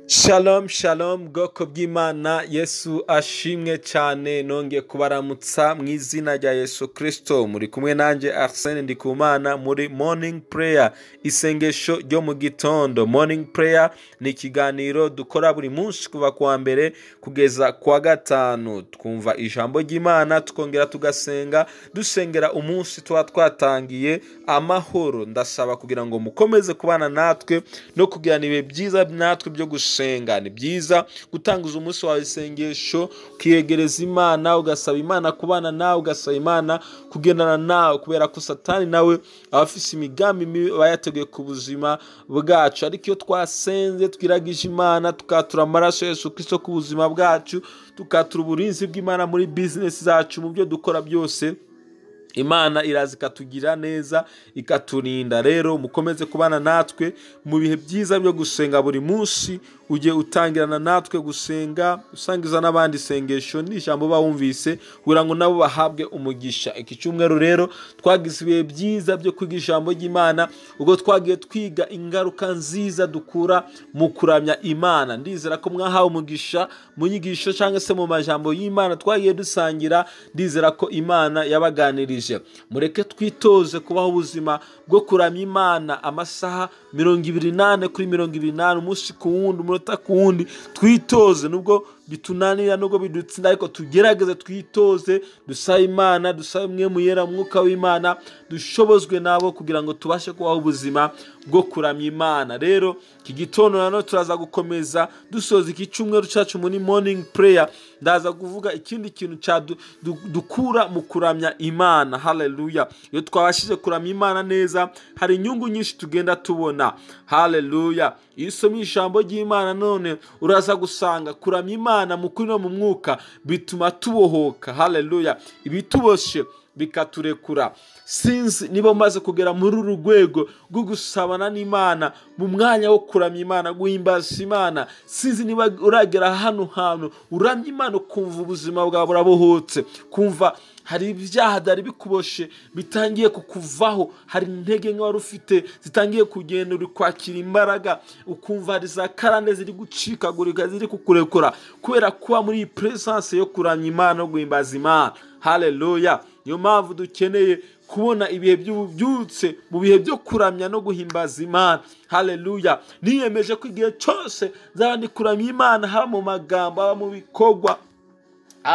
Shalom shalom, bwoko bw'Imana, Yesu ashimwe cyane. Nongeye kubaramutsa mu izina rya Yesu Kristo. Muri kumwe nanjye Arsene Ndikumana muri Morning Prayer, isengesho ryo mu gitondo. Morning Prayer ni ikiganiro dukora buri munsi kuva kuwa mbere kugeza kuwa gatanu. Twumva ijambo ry'Imana, tukongera tugasenga, dusengera umunsi tuba twatangiye amahoro. Ndasaba kugira ngo mukomeze kubana natwe no kugirana ibihe byiza natwe byo gusenga. Ni byiza gutanguza umunsi wawe isengesho, ukiyegereza Imana, ugasaba Imana kubana nawe, ugasaba Imana kugendana nawe, kubera ko Satani nawe aba afise imigambi mibi aba yateguye ku buzima bwacu. Ariko iyo twasenze, twiragije Imana, tukatura amaraso ya Yesu Kristo ku buzima bwacu, tukatura uburinzi bw'Imana muri bizinesi zacu, mu byo dukora byose, Imana iraza ikatugira neza, ikaturinda. Rero mukomeze kubana natwe mu bihe byiza byo gusenga buri munsi. Ujye utangirana natwe gusenga, usangiza n'abandi isengesho n'ijambo bawumvise, kugira ngo nabo bahabwe umugisha. Iki cyumweru rero twagize ibihe byiza byo kwiga ijambo ry'Imana, ubwo twagiye twiga ingaruka nziza dukura mu kuramya Imana. Ndizera ko mwahawe umugisha mu nyigisho cyangwa se mu majambo y'Imana twagiye dusangira. Ndizera ko Imana yabaganirije. Mureke twitoze kubaho ubuzima bwo kuramya Imana amasaha 24 kuri 24, umunsi ku wundi, umunota ku wundi. Twitoze, nubwo bitunanira, nubwo bidutsinda, ariko tugerageze twitoze, dusabe Imana, dusabe mwe muyera umwuka w'Imana, dushobozwe nabo kugira ngo tubashe kubaho ubuzima bwo kuramya Imana. Rero iki gitondo nano turaza gukomeza dusoza iki cyumweru cyacu muri Morning Prayer. Ndaza kuvuga ikindi kintu cya dukura mu kuramya Imana. Haleluya! Iyo twabashije kuramya Imana neza, hari inyungu nyinshi tugenda tubona. Haleluya! Iyo usomye ijambo ry'Imana none, uraza gusanga kuramya Imana mu kuri no mu mwuka bituma tubohoka. Haleluya! Ibituboshe bikaturekura. Sinzi niba umaze kugera muri uru rwego rwo gusabana n'Imana mu mwanya wo kuramya Imana, guhimbaza Imana. Sinzi niba uragera hano hantu uramya Imana, ukumva ubuzima bwawe burabohotse, kumva hari ibyaha byari bikuboshe bitangiye kukuvaho, hari intege nke wari ufite zitangiye kugenda, uri kwakira imbaraga, ukumva hari za karande ziri gucikagurika, ziri kukurekura, kubera kuba muri iyi presence yo kuramya Imana no guhimbaza Imana. Haleluya! Niyo mpamvu dukeneye kubona ibihe by'ububyutse mu bihe byo kuramya no guhimbaza Imana. Haleluya! Niyemeje ko igihe cyose nzaba ndi kuramya Imana, haba mu magambo, haba mu bikorwa,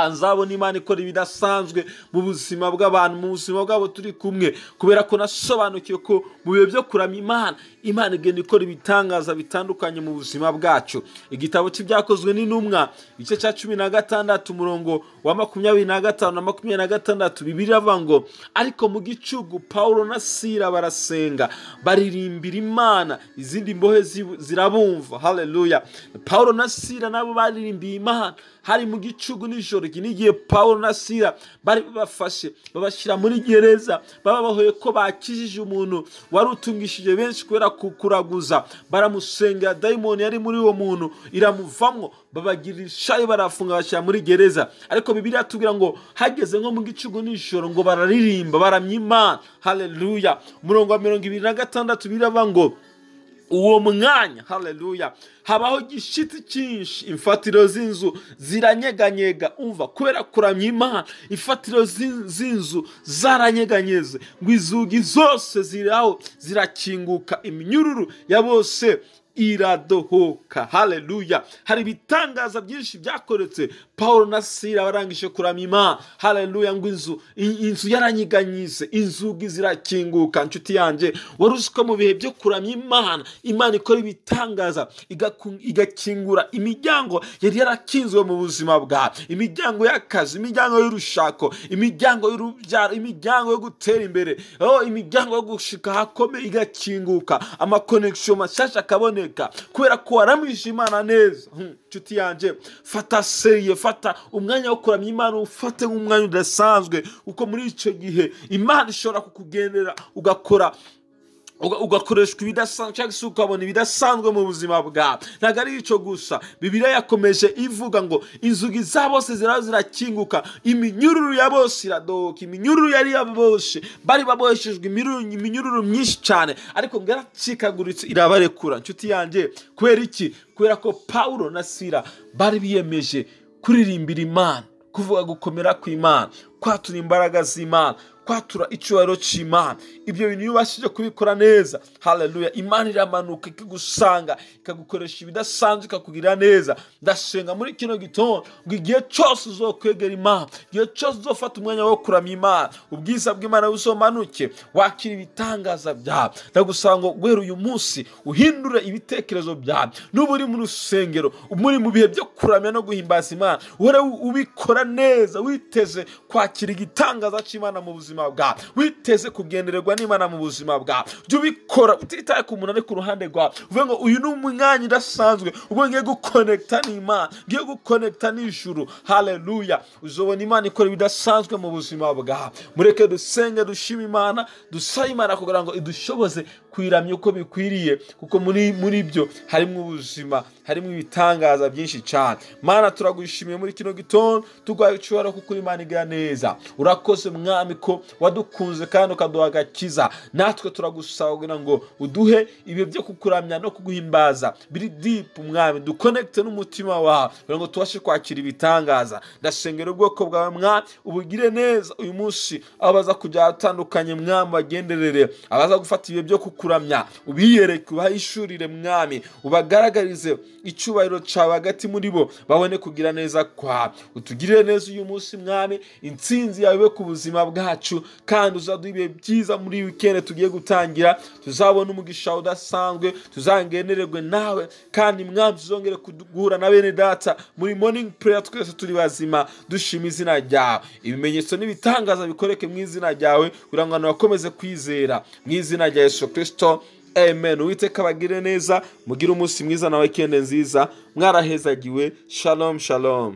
nzabona Imana ikora ibidasanzwe mu buzima bw'abantu, mu buzima bwabo turi kumwe, kubera ko nasobanukiwe ko mu bihe byo kuramya Imana, Imana igenda ikora ibitangaza bitandukanye mu buzima bwacu. Igitabo cy'Ibyakozwe n'Intumwa, igice cya 16, umurongo wa 25 na 26, Bibiliya iravuga ngo: "Ariko mu gicugu Paulo na Sila barasenga, baririmbira Imana, izindi mbohe zirabumva." Haleluya! Paulo na Sila nabo baririmbiye Imana, hari mu gicugu nijoro. Iki ni igihe Paulo na Sila bari babafashe, babashyira muri gereza, babahoye ko bakijije umuntu wari utungishije benshi kubera kuraguza. Baramusengera, dayimoni yari muri uwo muntu iramuvamwo, babagirira ishayi, barafunga, bashyira muri gereza. Ariko Bibiliya tubwira ngo hageze nko mu gicugu nijoro, ngo bararirimba, baramya Imana. Haleluya! Umurongo wa 26 biravuga ngo: "Uwo mwanya," haleluya, "habaho igishitsi cyinshi, imfatiro z'inzu ziranyeganyega." Umva, kubera kuramya Imana, imfatiro z'inzu zaranyeganyeze, ngo izugi zose ziraho zirakinguka, iminyururu ya bose iradohoka. Haleluya! Hari ibitangaza byinshi byakoretse Paul na Sila barangije kuramya Imana. Haleluya! Ngo inzu yaranyiganyize, inzugi zirakinguka. Nshuti yanjye, wari uzi ko mu bihe byo kuramya Imana, Imana ikora ibitangaza, igakingura imiryango yari yarakinzwe mu buzima bwawe, imiryango y'akazi, imiryango y'urushako, imiryango y'urubyaro, imiryango yo gutera imbere, oh, imiryango yo gushika ahakomeye igakinguka, amaconnexion mashasha akaboneka, kubera ko waramije Imana neza. Nshuti yanjye, fata sérieux, fata umwanya wo kuramya Imana, ufate nk'umwanya udasanzwe, kuko muri icyo gihe Imana ishobora kukugendera, ugakora Ugakoreshwa ibidasanzwe cyangwa se ukabona ibidasanzwe mu buzima bwawe. Ntabwo ari icyo gusa, Bibiliya yakomeje ivuga ngo inzugi za bose ziraba zirakinguka, iminyururu ya bose iradohoka. Iminyururu yari yaboshe, bari baboheshejwe iminyururu myinshi cyane, ariko ngo yaracikaguritse irabarekura. Inshuti yanjye, kubera iki? Kubera ko Pawulo na Sila bari biyemeje kuririmbira Imana, kuvuga gukomera kw'Imana, kwatura imbaraga z'Imana, kwatura icyubahiro cy'Imana. Ibyo bintu iyo ubashije kubikora neza, haleluya, Imana iramanuka ikagusanga, ikagukoresha ibidasanzwe, ikakugirira neza. Ndasenga muri kino gitondo ngo igihe cyose uzokwegera Imana, igihe cyose uzofata umwanya wo kuramya Imana, ubwiza bw'Imana buzomanuke, wakira ibitangaza byawe. Ndagusaba ngo guhera uyu munsi uhindure ibitekerezo byawe. Nuba uri mu rusengero, muri mu bihe byo kuramya no guhimbaza Imana, uhore ubikora neza, witeze kwakira igitangaza cy'Imana mu buzima bwawe, witeze kugendererwa n'Imana mu buzima bwawe. Jya ubikora utitaye ku muntu ari ku ruhande rwawe, uvuge ngo uyu ni umwanya udasanzwe, ubwo ngiye gukonekita n'Imana, ngiye gukonekita n'ijuru. Haleluya, uzobona Imana ikora ibidasanzwe mu buzima bwawe. Mureke dusenge, dushime Imana, dusabe Imana kugira ngo idushoboze kwiramya uko bikwiriye, kuko muri byo harimo ubuzima, harimo ibitangaza byinshi cyane. Mana, turagushimiye muri kino gitondo, tuguhaye icyubahiro kuko uri Imana igira neza. Urakoze Mwami ko wadukunze kandi ukaduha agakiza. Natwe turagusaba kugira ngo uduhe ibihe byo kukuramya no kuguhimbaza biri deep, Mwami, dukonekite n'umutima wawe kugira ngo tubashe kwakira ibitangaza. Ndasengera ubwoko bwawe Mwami, ubugire neza uyu munsi, aho baza kujya ahatandukanye Mwami bagenderere, abaza gufata ibihe byo kukuramya ubiyereke, ubahishurire Mwami, ubagaragarize icyubahiro cyawe hagati muri bo, babone kugira neza kwawe. Utugirire neza uyu munsi Mwami, intsinzi yawe ibe ku buzima bwacu, kandi uzaduha ibihe byiza muri weekend tugiye gutangira, tuzabona umugisha udasanzwe, tuzangenererwe nawe, kandi Mwami tuzongere guhura na bene data muri morning prayer, twese turi bazima, dushima izina ryawe. Ibimenyetso n'ibitangaza bikoreke mu izina ryawe, kugira ngo abantu bakomeze kwizera mu izina rya Yesu Kristo, amen. Uwiteka abagire neza, mugire umunsi mwiza na weekend nziza, mwarahezagiwe. Shalom, shalom.